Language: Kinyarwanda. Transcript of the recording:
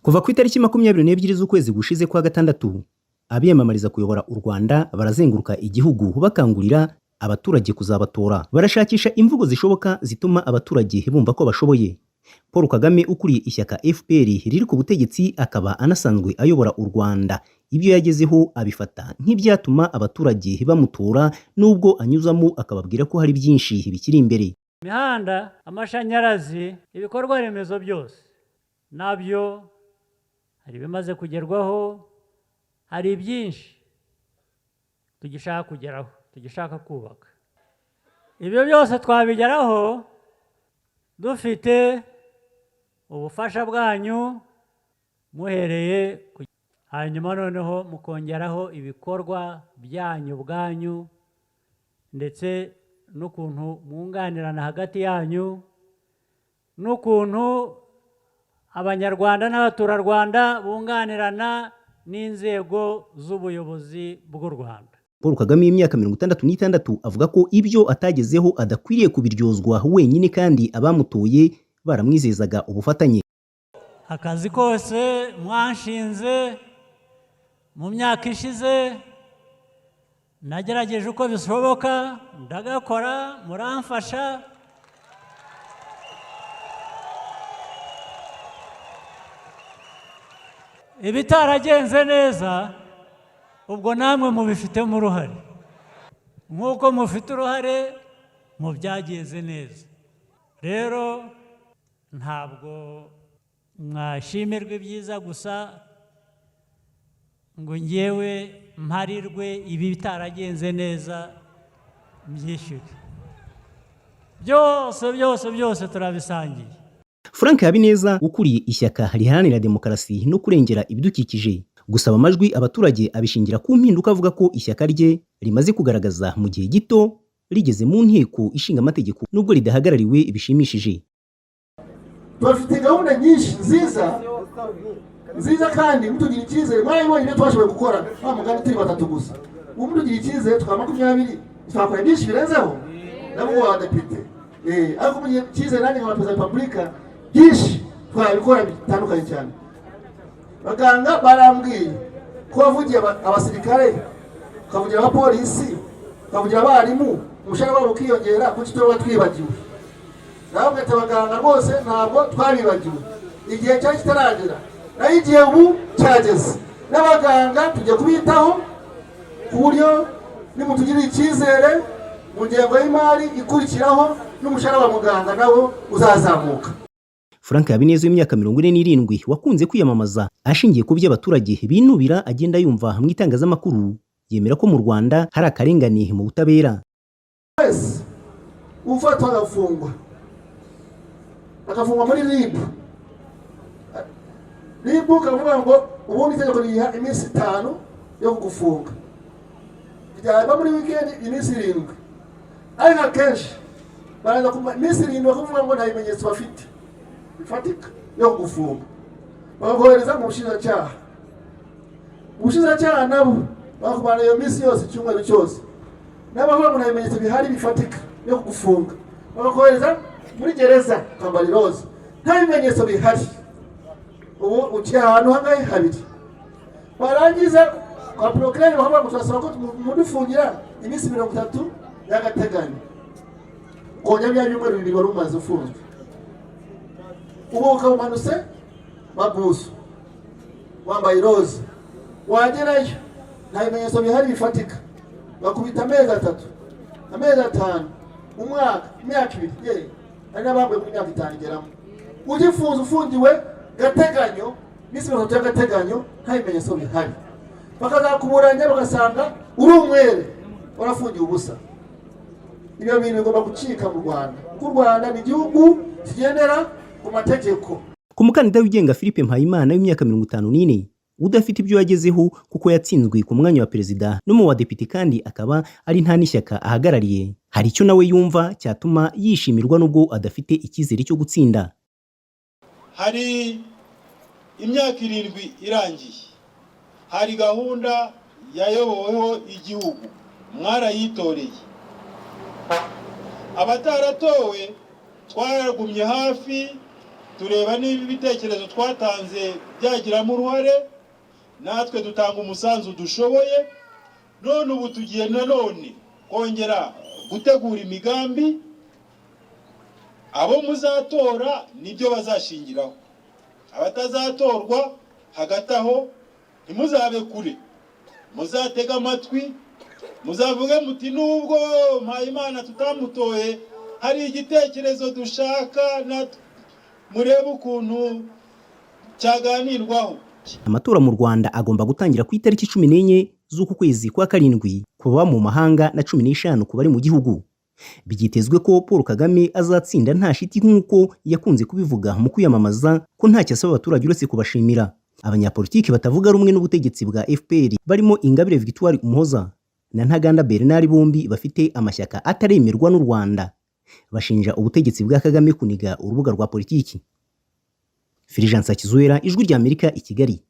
Kuva ku itariki 22 z'ukwezi gushize kwa gatandatu, abiyamamariza kuyobora u Rwanda barazenguruka igihugu bakangurira abaturage kuzabatora. Barashakisha imvugo zishoboka zituma abaturage bumva ko bashoboye. Paul Kagame ukuriye ishyaka FPR riri ku butegetsi akaba anasanzwe ayobora u Rwanda, ibyo yagezeho abifata nk'ibyatuma abaturage bamutora, nubwo anyuzamo akababwira ko hari byinshi bikiri imbere. Imihanda, amashanyarazi, ibikorwa remezo byose nabyo hari ibimaze kugerwaho, hari byinshi tugishaka kugeraho, tugishaka kubaka. Ibyo byose twabigeraho dufite ubufasha bwanyu, muhereye hanyuma noneho mukongeraho ibikorwa byanyu ubwanyu, ndetse n'ukuntu mwunganirana hagati yanyu, n'ukuntu Abanyarwanda n'abaturarwanda bunganirana n'inzego z'ubuyobozi bw'u Rwanda. Paul Kagame w'imyaka 66 avuga ko ibyo atagezeho adakwiriye kubiryozwa wenyine, kandi abamutoye baramwizezaga ubufatanye. Akazi kose mwanshinze mu myaka ishize nagerageje uko bishoboka ndagakora, muramfasha. Ibitaragenze neza ubwo namwe mubifitemo uruhare, nk'uko mufite uruhare mu byagenze neza. Rero ntabwo mwashimirwa ibyiza gusa ngo ngewe mparirwe ibitaragenze neza mbyishyure. Byose byose byose turabisangiye. Frank Habineza ukuriye ishyaka riharanira demokarasi no kurengera ibidukikije, gusaba amajwi abaturage abishingira ku mpinduka avuga ko ishyaka rye rimaze kugaragaza mu gihe gito rigeze mu nteko ishinga amategeko, nubwo ridahagarariwe bishimishije. Bafite gahunda nyinshi nziza nziza, kandi mutugira icyizere. Mwabibonye ibyo twashoboye gukora, wa mugani turi batatu gusa. Ubu mutugira icyizere tukaba 20, twakora byinshi birenzeho nabo abadepite. Ariko mugira icyizere nanjye nka perezida wa repubulika, byinshi twabikora bitandukanye cyane. Baganga barambwiye ko wavugiye abasirikare, ukavugira abapolisi, ukavugira abarimu, umushahara wabo ukiyongera, kuki tuba twibagiwe? Nawe ati abaganga rwose ntabwo twabibagiwe, igihe cyari kitaragera, naho igihe ubu cyageze. N'abaganga tujya kubitaho ku buryo nimutugirira icyizere mu ngengo y'imari ikurikiraho n'umushahara wa muganga nawo uzazamuka. Frank Habineza w'imyaka 47 wakunze kwiyamamaza ashingiye ku byo abaturage binubira agenda yumva mu itangazamakuru, yemera ko mu Rwanda hari akarengane mu butabera. Wese ufatwa agafungwa, agafungwa muri RIB, RIB ukavuga ngo ubundi itegeko riha iminsi 5 yo kugufunga, byaba muri weekend iminsi 7, ariko akenshi baraza ku iminsi 7 bakavuga ngo nta bimenyetso bafite bifatika yo kugufunga, bakakohereza mu bushinjacyaha. Ubushinjacyaha nabo bakubana iyo minsi yose, icyumweru cyose, nabo bavuga ngo nta bimenyetso bihari bifatika yo kugufunga, bakakohereza muri gereza ukambara iroza, nta bimenyetso bihari. Ubu uciye ahantu hangahe habiri. Barangiza kwa procureur bakavuga ngo turasaba ko mudufungira iminsi 30 y'agateganyo, kongera bya byumweru 2 wari umaze ufunzwe, ubu ukaba umanutse mabuso wambaye iroza, wagerayo nta bimenyetso bihari bifatika, bakubita amezi 3, amezi 5, umwaka, imyaka 2, ye hari n'abambaye muri myaka 5 igeramo, ugifunze ufungiwe gateganyo iminsi 30 y'agateganyo nta bimenyetso bihari, bakazakuburanya bagasanga uri umwere warafungiwe ubusa. Ibyo bintu bigomba gucika mu Rwanda, kuko u Rwanda ni igihugu kigendera ku mategeko. Ku mukandida wigenga Philippe Mpayimana w'imyaka 54 udafite ibyo yagezeho kuko yatsinzwe ku mwanya wa perezida no mu badepite, kandi akaba ari nta n'ishyaka ahagarariye, hari icyo nawe yumva cyatuma yishimirwa nubwo adafite icyizere cyo gutsinda. Hari imyaka 7 irangiye, hari gahunda yayoboweho igihugu, mwarayitoreye. Abataratowe twaragumye hafi, Tureba niba ibitekerezo twatanze byagiramo uruhare, natwe dutanga umusanzu dushoboye. None ubu tugiye nanone kongera gutegura imigambi, abo muzatora nibyo bazashingiraho, abatazatorwa hagati aho ntimuzabe kure, muzatege amatwi, muzavuge muti nubwo Mpayimana tutamutoye hari igitekerezo dushaka, murebe ukuntu cyaganirwaho. Amatora mu Rwanda agomba gutangira ku itariki 14 z'uku kwezi kwa karindwi ku baba mu mahanga na 15 ku bari mu gihugu. Byitezwe ko Paul Kagame azatsinda nta shiti, nk'uko yakunze kubivuga mu kwiyamamaza ko ntacyo asaba abaturage uretse kubashimira. Abanyapolitiki batavuga rumwe n'ubutegetsi bwa FPR barimo Ingabire Victoire Umuhoza na Ntaganda Bernard, bombi bafite amashyaka ataremerwa n'u Rwanda, bashinja ubutegetsi bwa Kagame kuniga urubuga rwa politiki. Fulgence Kizuera, Ijwi ry'Amerika, i Kigali.